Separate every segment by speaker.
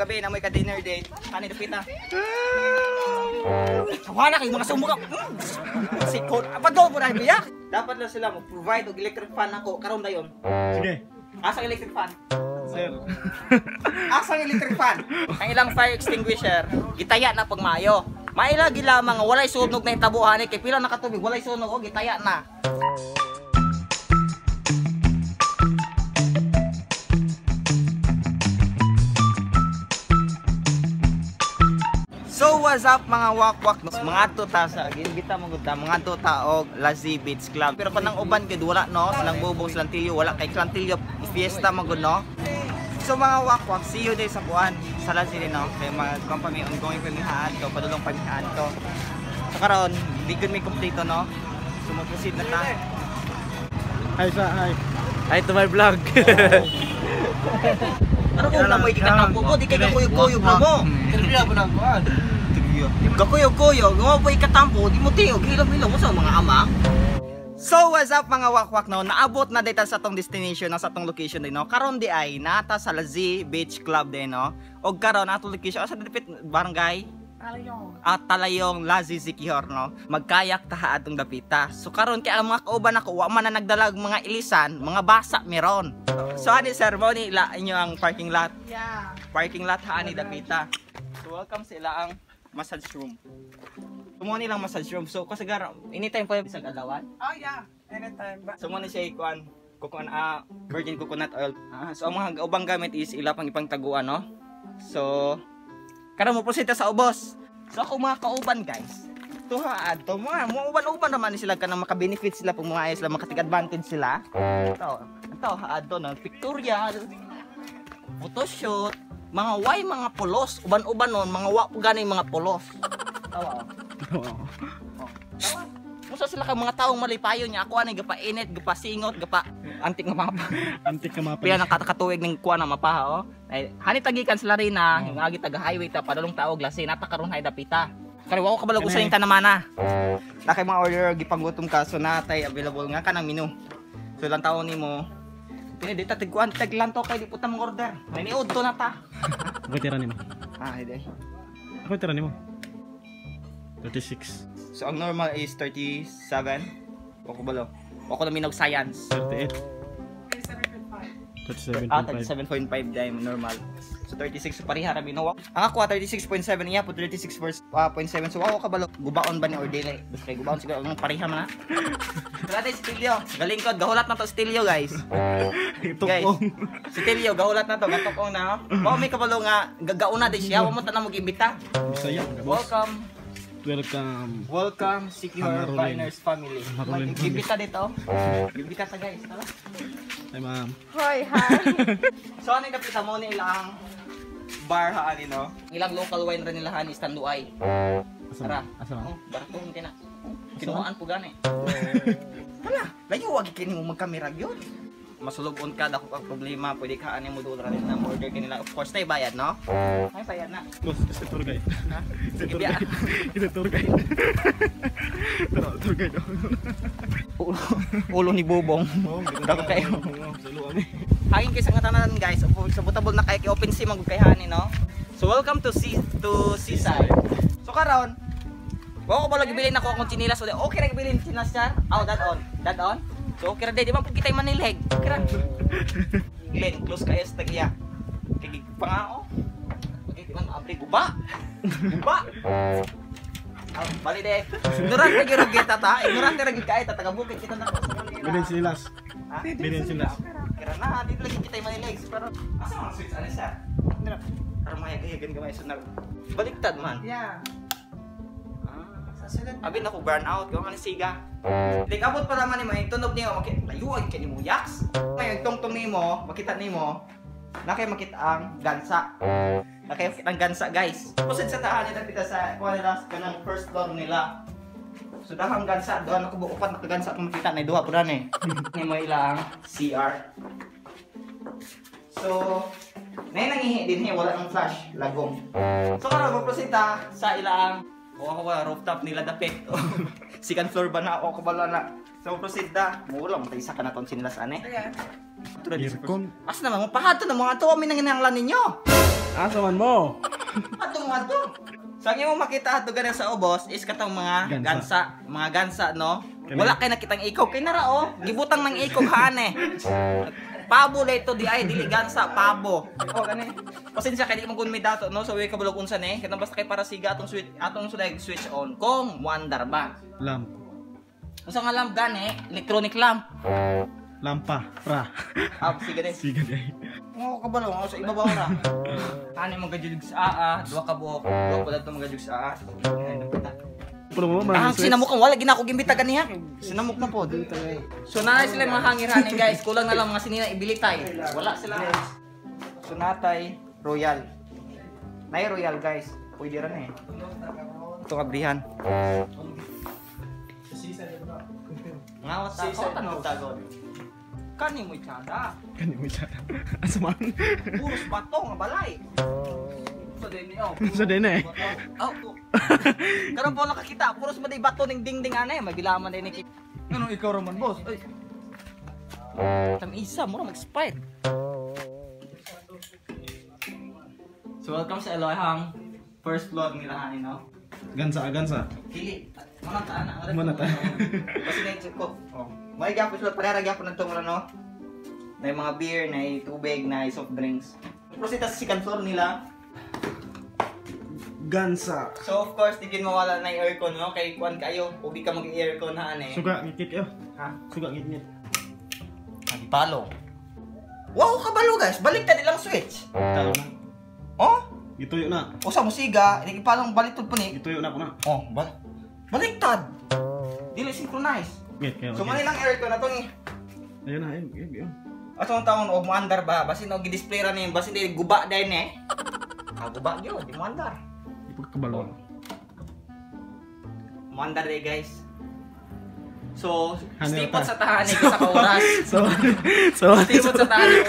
Speaker 1: Magabi na mo ka dinner date. Kani dapita. Wala kay mga sumuka. Sikot. Apad mo na biya. Dapat lang sila mo provide og electric fan ako karon dayon.
Speaker 2: Sige.
Speaker 1: Asa ang electric fan?
Speaker 2: Sir.
Speaker 1: Asa ang electric fan? Ang ilang fire extinguisher, gitaya na pagmayo. Maila gila mga walay sunog na itabuhan kay pila na katubig walay sunog og gitaya na. So what's up mga wakwak, mga tuta sa gimbita mo gud ta mga tuta og Lazi Beach Club. Pero kanang uban gud wala no, silang bubong, silang tilyo wala kay silang tilyo fiesta mo gud no. So mga wakwak, see you day sa kuan sa Lazi din no. Kay mga kuan pa mi ongoing pa mi to, padulong pa mi to. So karon di gud mi kompleto no. So mo-proceed na ta.
Speaker 2: Hi sa hi. Hi to my vlog.
Speaker 1: Ano kung na mo ikatampo ko, di kay kakuyog-kuyog na mo.
Speaker 2: Trivia po na kuan.
Speaker 1: Kakuyog-kuyog, mo po ikatampo, di mo tiyog, hilom-hilom mo sa mga ama. So what's up mga wakwak no, naabot na dito sa atong destination, na sa atong location din no. Karon di ay nata sa Lazi Beach Club din no. Og karon atong location asa dapit barangay
Speaker 3: Talayong.
Speaker 1: At Talayong Lazi Siquijor no. Magkayak ta atong dapita. So karon kay ang mga kauban nako wa man na nagdalag mga ilisan, mga basa meron. So ani sir, mo ni ila inyo ang parking lot.
Speaker 3: Yeah.
Speaker 1: Parking lot ha ani dapita. So welcome sila ang massage room. Tumo nilang massage room. So kasagara anytime po isang adlawan.
Speaker 3: Oh yeah, anytime. But
Speaker 1: So mo na siya ikuan coconut virgin coconut oil. So ang mga ubang gamit is ila pang ipangtaguan no. So karon mo proceed sa ubos. So ako mga kauban guys. Tuha adto mo mo uban-uban naman ni sila kanang maka-benefit sila pag mga sila maka-take advantage sila. Ito, ito adto no pictorial, photoshoot, mga way mga pulos, uban-uban nun, mga wa po gani mga pulos. Tawa. Oh. Tawa. Musa sila ka mga taong malipayon niya. Ako anay gapainit, gapasingot, gapa antik nga mapa.
Speaker 2: Antik nga mapa.
Speaker 1: Pila nang katuig ning kuan na mapaha oh. Ay hanit tagikan sila rin na oh. Agi taga highway ta padulong taog lasi nata karon hay dapita. Kari wa ko kabalo usa ning tanamana. Na kay mga order gipanggutom ka so natay available nga kanang menu. So ilang taon nimo? Pini di ta tigkuan taglanto kay di puta mong order. May niud to na ta.
Speaker 2: Ako tira nimo.
Speaker 1: Ah, hindi.
Speaker 2: Ako tira nimo. 36.
Speaker 1: So ang normal is 37. Ako balo. Ako na minog science.
Speaker 2: 38.
Speaker 3: 37.5.
Speaker 2: 37.5.
Speaker 1: Ah, 37.5 dahil normal. So 36 so pareha ra bino. Ang ako 36.7 niya po 36.7. So ako kabalo gubaon ba ni or dili? Basta kay gubaon siguro ang pareha man na. Wala si Tilio. Galing ko gahulat na to si Tilio guys. Guys, si Tilio gahulat na to, gatukong na. Mao may kabalo nga gagauna di siya, wa mo tanan mo giimbita.
Speaker 2: Bisaya,
Speaker 1: Welcome.
Speaker 2: Welcome.
Speaker 1: Welcome Siquijor Viners family. Gibita dito. Gibita ta guys, tara.
Speaker 2: Hi ma'am.
Speaker 3: Hi, hi.
Speaker 1: So ano yung dapita mo ni ilang bar ha ani no? Ilang local wine ra nila hani Tanduay. Tara.
Speaker 2: Asa man?
Speaker 1: Oh, barato kina. Kinuhaan po gani. Hala, layo wag kini mo magkamera gyud. Masulubon ka dako kang problema, pwede ka ani mo doon ra na order kanila. Of course tay bayad no? Ay bayad na.
Speaker 2: Boss, isa tour guide.
Speaker 1: Ha?
Speaker 2: Isa tour guide. Isa tour guide. Tara, tour guide.
Speaker 1: Ulo ni Bobong. Dako kayo. Hangin kay sa nga tanan guys, sa butable na kay open sea man gud kay hani no. So welcome to sea to seaside. So karon, wa ko ba lagi bilin ako akong tsinilas. So okay ra gibilin tsinilas sir. Aw, that on. That on. So okay ra di man pud kitay manilheg. Okay ra. Glenn, close kayo sa tagiya. Kay pangao. Okay, di man abri guba. Guba. Aw, bali de. Ignorante gyud kita ta. Ignorante ra gyud kay ta taga bukid kita na sa Manila.
Speaker 2: Bilin tsinilas.
Speaker 1: Ha?
Speaker 2: Bilin tsinilas.
Speaker 1: Kira na, dito lagi kita manilegs pero asa man switch ano sir? Para mayag-ayagan gamay sa nag baliktad man.
Speaker 3: Yeah.
Speaker 1: Ah. Abi na ko burn out, gawa man siga. Like abot pa naman nimo yung tunog niyo, makita layuan kay nimo yaks. May tungtong nimo, makita nimo na kay makita ang gansa. Na kay makita ang gansa guys. Proceed sa tahan nila pita sa kuha nila kanang first floor nila. So dahang gansa, doon ako buupat nakagansa akong makita na duha pud eh. Nimo ilang CR. So, nay nangihi din he, wala nang flash, lagom. So karon mo proceed ta sa ilang o ako ba rooftop nila dapit. Second floor ba na ako kabalo na. So proceed ta. Muulong tay isa ka na ton sinilas ane.
Speaker 3: Yeah.
Speaker 2: Aircon.
Speaker 1: Asa naman mo pahato na mga to mi nanginahanglan ninyo.
Speaker 2: Asa man mo?
Speaker 1: Atong ato. So ang imong makita ato ganin sa ubos is katong mga
Speaker 2: Gansa.
Speaker 1: Gansa, mga gansa, no.
Speaker 2: Kani.
Speaker 1: Wala kay nakitang ikog kay nara oh. Gibutang ng ikog haan eh. Pabo na ito di ay dili gansa, pabo. Oh gani. Pasensya kay di mo kun may dato, no. So we kabulog unsa ni. Katong basta kay para siga atong switch atong sulay switch on kung wandar ba.
Speaker 2: Lamp.
Speaker 1: Unsa nga lamp gani? Electronic lamp.
Speaker 2: Lampa. Pra.
Speaker 1: Ah, sige din.
Speaker 2: Siga di.
Speaker 1: Oo, kabalo ako sa ibabaw ra. Ani mga jug sa aa, duha ka buok. Duha pa dato mga jug sa aa. Ay, napita.
Speaker 2: Pero mo
Speaker 1: Ah,
Speaker 2: man.
Speaker 1: sinamok ang wala ginako gimbita ganiha. Sinamok na po. So naa sila mga hangir-hanin guys, kulang na lang mga sinina ibilitay. Wala sila. So natay royal. Nay royal guys. Pwede ra na eh. Ito kabrihan. Nga wata ko tanong tagod. Kani mo tsada.
Speaker 2: Kani mo siya. Asa man?
Speaker 1: Puros bato nga balay. So din oh.
Speaker 2: Sa din eh.
Speaker 1: Oh. Karon po nakakita, puros man day bato ning dingding ane, may bilaman din ni. Ano ikaw raman boss? Ay. Tam isa mo mag-expired. So welcome sa Eloyhang first floor nila hani no.
Speaker 2: Gansa, gansa.
Speaker 1: Dili, mga ta ana.
Speaker 2: Mana ta.
Speaker 1: Kasi na ko. Oh. May gyapon sila parera gyapon ng tungro no. Na mga beer, na tubig, na soft drinks. Proceed sa second floor nila.
Speaker 2: Gansa.
Speaker 1: So of course, di gid mawala na yung aircon no kay kuan kayo, ug di ka mag-aircon ha ane.
Speaker 2: Suga ngikit yo.
Speaker 1: Ha?
Speaker 2: Suga ngikit.
Speaker 1: Palo. Wow, kabalo guys, balik ta nilang switch.
Speaker 2: Talo na.
Speaker 1: Oh?
Speaker 2: Gituyo na.
Speaker 1: Usa mo siga, di palong baliktad po ni.
Speaker 2: Gituyo na ko na.
Speaker 1: Oh, baliktad. Dili synchronize.
Speaker 2: Ngit kayo.
Speaker 1: So man lang aircon na to ni.
Speaker 2: Ayun na, ayun, ayun, ayun.
Speaker 1: Ato ang taon og moandar ba, basin og gi-display ra ni, basin di guba dayon eh. Ah, guba gyud, di moandar.
Speaker 2: Ipagkabalo.
Speaker 1: Moandar eh guys. So,
Speaker 2: Hanel
Speaker 1: stipot
Speaker 2: ta.
Speaker 1: sa tahanig ko sa ka oras.
Speaker 2: So,
Speaker 1: Stipot sa tahanig.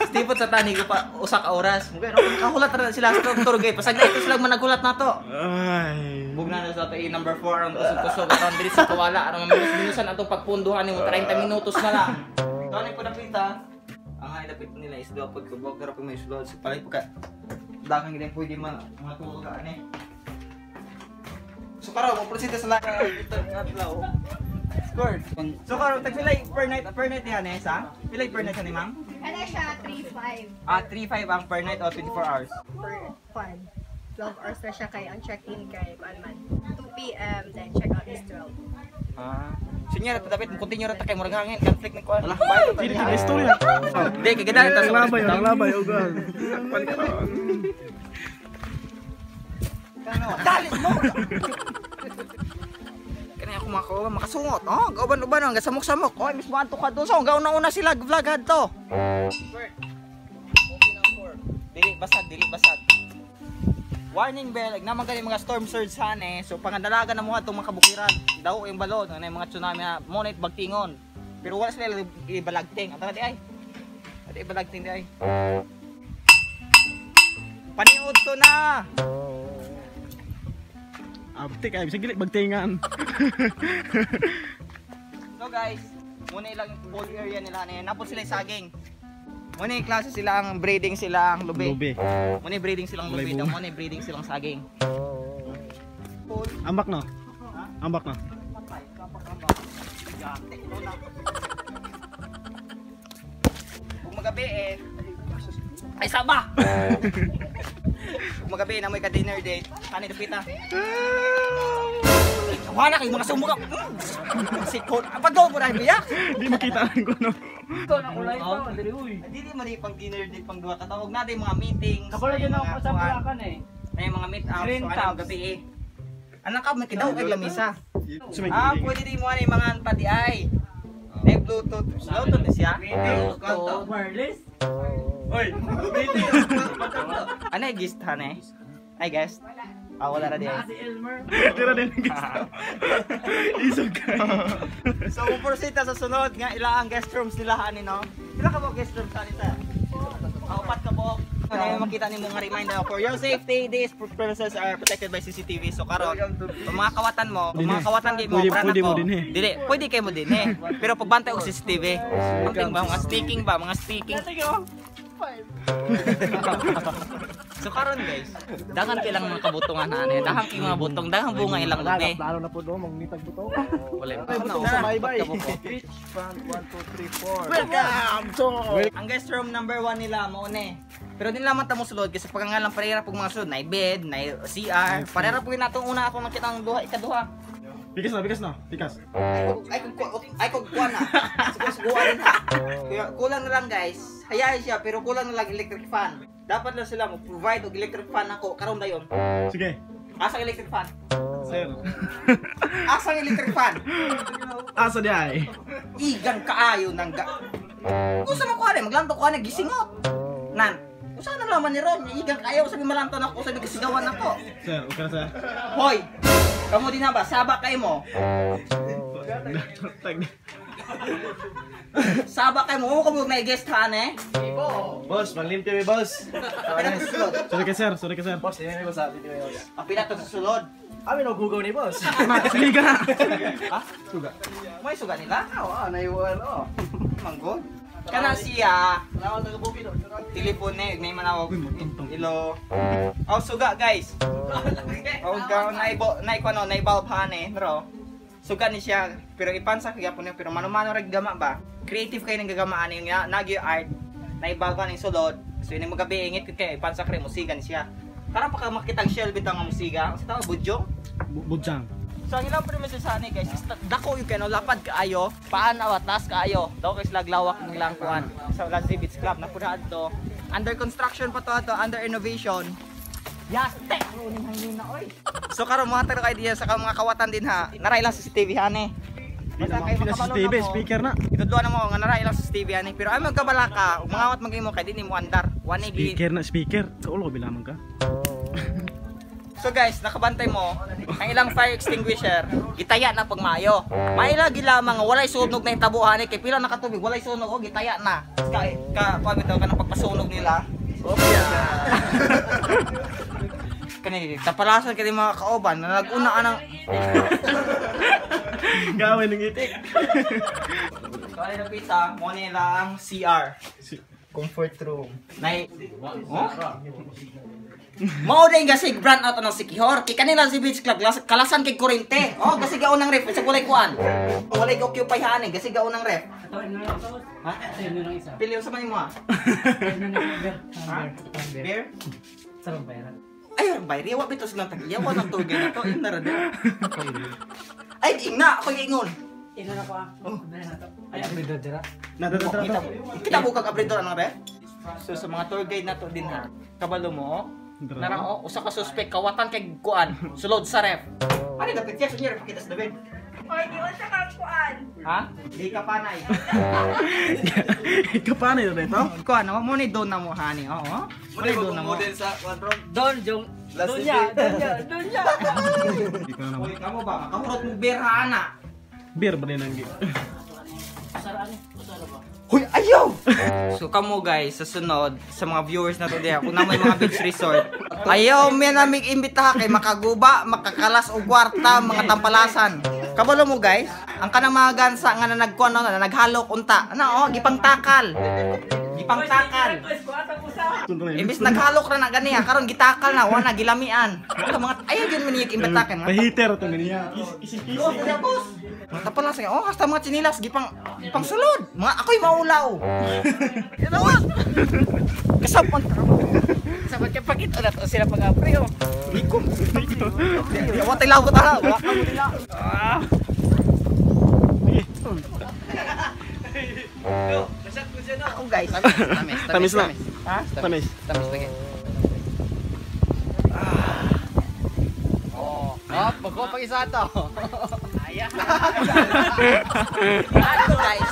Speaker 1: Stipot sa tahanig ko pa usa ka oras. Mugay no kahulat ra sila sa tour guide. Pasag na ito sila managulat na to.
Speaker 2: Ay.
Speaker 1: Bugna na sa ato number 4 aron kusog-kusog aron diri sa kawala aron maminos-minusan atong pagpunduhan nimo 30 minutos na lang. So ano po napita? Ang ay dapit nila is duha pod kabok pero kung may sulod sa palay pagka daghang gid pwede man mga tuo ka ani. So karon mo proceed sa lahat ito adlaw. Scored. So karon tag pila per night yan eh sa? Pila per night ani ma'am?
Speaker 4: Ano siya? 3.5
Speaker 1: Ah, 3.5 ang per night o 24 hours.
Speaker 4: per fun. 12 hours na siya kay ang check-in kay kuan man. 2 p.m. then check-out is 12.
Speaker 1: Ah. Senyora, dapat mo continue ra ta kay murag hangin conflict ni kuan.
Speaker 2: Dili ka istorya.
Speaker 1: Di kay ganda ta
Speaker 2: Ang labay, ang labay, ugal.
Speaker 1: Dali mo. Kani ako mga kauban makasungot, oh, gauban-uban ang samok-samok. Oh, mismo adto ka doon. So, gauna-una sila vlog adto. Dili basag, dili basag. Warning bell, naman gani mga storm surge sane. So pangandalagan na mo atong mga kabukiran. Daw yung balon, ano yung mga tsunami na monit bagtingon. Pero wala sila ibalagting. Ang di ay. Ati ibalagting di ay. Paniud to na.
Speaker 2: Abtik ay bisag dili bagtingan.
Speaker 1: So guys, muna ilang pool area nila na yan. Napon sila yung saging. Muna yung klase sila ang breeding sila ang lubi.
Speaker 2: Lubi.
Speaker 1: Muna yung breeding silang lubi.
Speaker 2: Walay bunga.
Speaker 1: Muna yung breeding silang saging. Pool.
Speaker 2: Ambak no. Ambak no.
Speaker 1: Patay, kapag-ambak. Gigante, ito na. Kung magabi eh. Ay, saba! Kung magabi na may ka-dinner date. Ano ito, pita? Wala kayo mga sumuka. Sikot. Pagdaw mo na biyak.
Speaker 2: Di makita ang kuno.
Speaker 3: Ikaw na kulay pa, diri uy.
Speaker 1: Dili mo rin pang dinner date pang duha ka tawag na din mga meetings.
Speaker 3: Kabalo
Speaker 1: na
Speaker 3: dyan ako
Speaker 1: mga
Speaker 3: sa
Speaker 1: kuwan,
Speaker 3: Bulacan eh.
Speaker 1: Na yung mga meet up.
Speaker 3: Green
Speaker 1: So ano
Speaker 3: tabs.
Speaker 1: gabi eh. Anak ka, may kidaw kay lamisa.
Speaker 2: So, may
Speaker 1: Ah,
Speaker 2: giling.
Speaker 1: pwede din mo ano yung mga antadi ay. May Bluetooth. Bluetooth na siya?
Speaker 3: Bluetooth. Wireless.
Speaker 2: Oy.
Speaker 1: Ano yung guest han eh? Ay guest? Ah, wala na din.
Speaker 3: Ah, si Elmer.
Speaker 2: Tira din ang gusto. Isog ka.
Speaker 1: So, puproceed ta sa sunod nga ila ang guest rooms nila ani no. Pila ka mo guest rooms ani sa? Ah, upat ka buok. Ano yung makita nimo nga reminder for your safety, these premises are protected by CCTV. So karon, kung mga kawatan mo, kung mga kawatan di mo,
Speaker 2: Pwede-
Speaker 1: para
Speaker 2: pwede
Speaker 1: nako.
Speaker 2: mo din eh.
Speaker 1: Dili, pwede kay mo din eh. Pero pagbantay og CCTV, something ba mga sticking ba, mga sticking.
Speaker 3: Tingnan mo. 5.
Speaker 1: So karon guys, dagan kay lang mga kabutongan na ano, daghang kay mga butong, daghang bunga ilang lubi.
Speaker 2: Plano na po do, mangnitag buto.
Speaker 1: Wala.
Speaker 2: Butong sa baybay.
Speaker 3: Beach front 1 2 3 4.
Speaker 2: Welcome to
Speaker 1: Ang guest room number 1 nila mo ni. Pero din lamang ta mo sulod kasi pagkangalan parera pug mga sulod, nay bed, nay CR. Parera pug natong una akong nakita ang duha ikaduha.
Speaker 2: Pikas na, pikas na, pikas.
Speaker 1: Ay kung kuha na. Suguan na. Kaya kulang na lang guys. Hayaan siya pero kulang na lang electric fan. Dapat lang sila mo provide og electric fan ako karon dayon.
Speaker 2: Sige.
Speaker 1: Asang electric fan?
Speaker 2: Sir.
Speaker 1: Asang electric fan?
Speaker 2: Asa di ay?
Speaker 1: Igang kaayo nang ga. Kung sa makuha rin, maglanto ko na gisingot. Nan, usa na laman ni Ron, igang kaayo sabi malanto na ako, sabi gisigawan ako.
Speaker 2: Sir, okay na sir.
Speaker 1: Hoy, kamo din na ba? Saba kay mo. Saba kay mo, mo kamo na guest han eh.
Speaker 5: Boss, manglimpyo mi boss.
Speaker 1: Apila to sulod.
Speaker 2: Sorry ka sir, sorry ka sir.
Speaker 5: Boss, hindi mi boss, hindi mi boss.
Speaker 1: Apila to sulod.
Speaker 5: Amin og hugaw ni boss.
Speaker 2: Sige ka.
Speaker 1: Ha? Suga. May suga nila?
Speaker 5: Oo, naiwan oh.
Speaker 1: Manggol. Kana siya. Telephone eh, may manawag. Ilo. Oh, suga guys. Oh, ga naibo naikuano naibulb han eh, bro. Suga ni siya, pero ipansa kaya po niya, pero mano-mano ra gama ba? Creative kayo ng gagamaan yung nagyo art. Naibulb ni sulod. So ini magabi ingit kay ipansa kay musiga ni siya. Karon pa ka makitag shell bitaw nga musiga. Sa tawag budyong.
Speaker 2: Budyang.
Speaker 1: So ang ilang premises sa ani guys is dako yung kano lapad kaayo, paan aw taas kaayo. Daw kay sila lawak ng ilang kuan. Sa Lazi Beach Club na pud adto. Under construction pa to ato, under innovation. Yaste. So karon mga tayo idea sa mga kawatan din ha. Naray lang CCTV han eh. Basta kayo makabalo
Speaker 2: CCTV,
Speaker 1: na mo.
Speaker 2: Speaker na.
Speaker 1: Itudluan na mo nga naray lang CCTV han eh. Pero ay magkabala ka, mangawat magimo kay dinhi mo andar. 180.
Speaker 2: Speaker na, speaker. Sa ulo ko bilamang ka.
Speaker 1: So guys, nakabantay mo, ang ilang fire extinguisher, gitaya na pagmayo. Mailagi lamang nga walay sunog na hitabuhan eh, kay pila nakatubig, walay sunog, oh, gitaya na. Ka, ka, kuwan bitaw ka ng pagpasunog nila. Opya. Kani, tapalasan kani mga kaoban, na nag-una ka ng...
Speaker 2: Gawin ng itik.
Speaker 1: So, ano na pizza, mo nila ang CR. Comfort room. Nay, oh? Mao din kasi brand out ng Sikihor. Kay kanila si Beach Club kalasan kay kurente. Oh, kasi gaon ng ref sa walay kuan. Walay occupy han eh, kasi gaon ng ref. Ha? Pili sa man imo ha. Beer?
Speaker 3: Sarang bayaran.
Speaker 1: Ay, bayri wa bitaw silang tag-iya wa nang tugay na to. Ing na ra. Ay, ing na ako ingon.
Speaker 3: Ino na ko ah. Ay, abridor dira.
Speaker 2: Nadadadra.
Speaker 1: Kita bukag abridor ang ref. So sa mga tour guide na to din ha. Kabalo mo oh. Nara oh, usa ka suspect kawatan kay kuan, sulod sa ref. Ano dapat siya sunyer pakita sa David?
Speaker 4: Oy, di unsa ka kuan.
Speaker 1: Ha? Di ka panay.
Speaker 2: Ikaw panay na ito?
Speaker 1: Kuan, mo ni don na mo hani. Oo. Mo ni don na mo.
Speaker 5: Model sa one room.
Speaker 3: Don jong Donya, donya, donya.
Speaker 2: Ikaw na naman.
Speaker 1: Uy, kamo ba makahurot mo beer ha ana.
Speaker 2: Beer ba din ang
Speaker 1: Hoy, ayaw! So kamo guys, sa sunod, sa mga viewers na to diha, kung naman mga beach resort, ayaw may namig imbitaha kay makaguba, makakalas og kwarta, mga tampalasan. Kabalo mo guys, ang kanang mga gansa nga na nagkuan na naghalok unta. Ano oh, gipangtakal. Gipangtakal. Imbis naghalok ra na ganiya, karon gitakal na, wala gilamian. Wala mga ayaw gyud man niyag imbitakan.
Speaker 2: Pahiter to niya. Kisi-kisi.
Speaker 1: Mga tampalasan, oh, hasta mga tsinilas gipang sulod. Mga ako'y maulaw. Kasabot ka. Kasabot ka pakita na to sila pag-apre oh. Likom. Wa tay lawot ha. Wala ka mo nila. Ako guys.
Speaker 2: Tamis, tamis na.
Speaker 1: Ha?
Speaker 2: Tamis.
Speaker 1: Tamis lagi.
Speaker 3: Oh, magko pag isa to.
Speaker 1: Ano guys?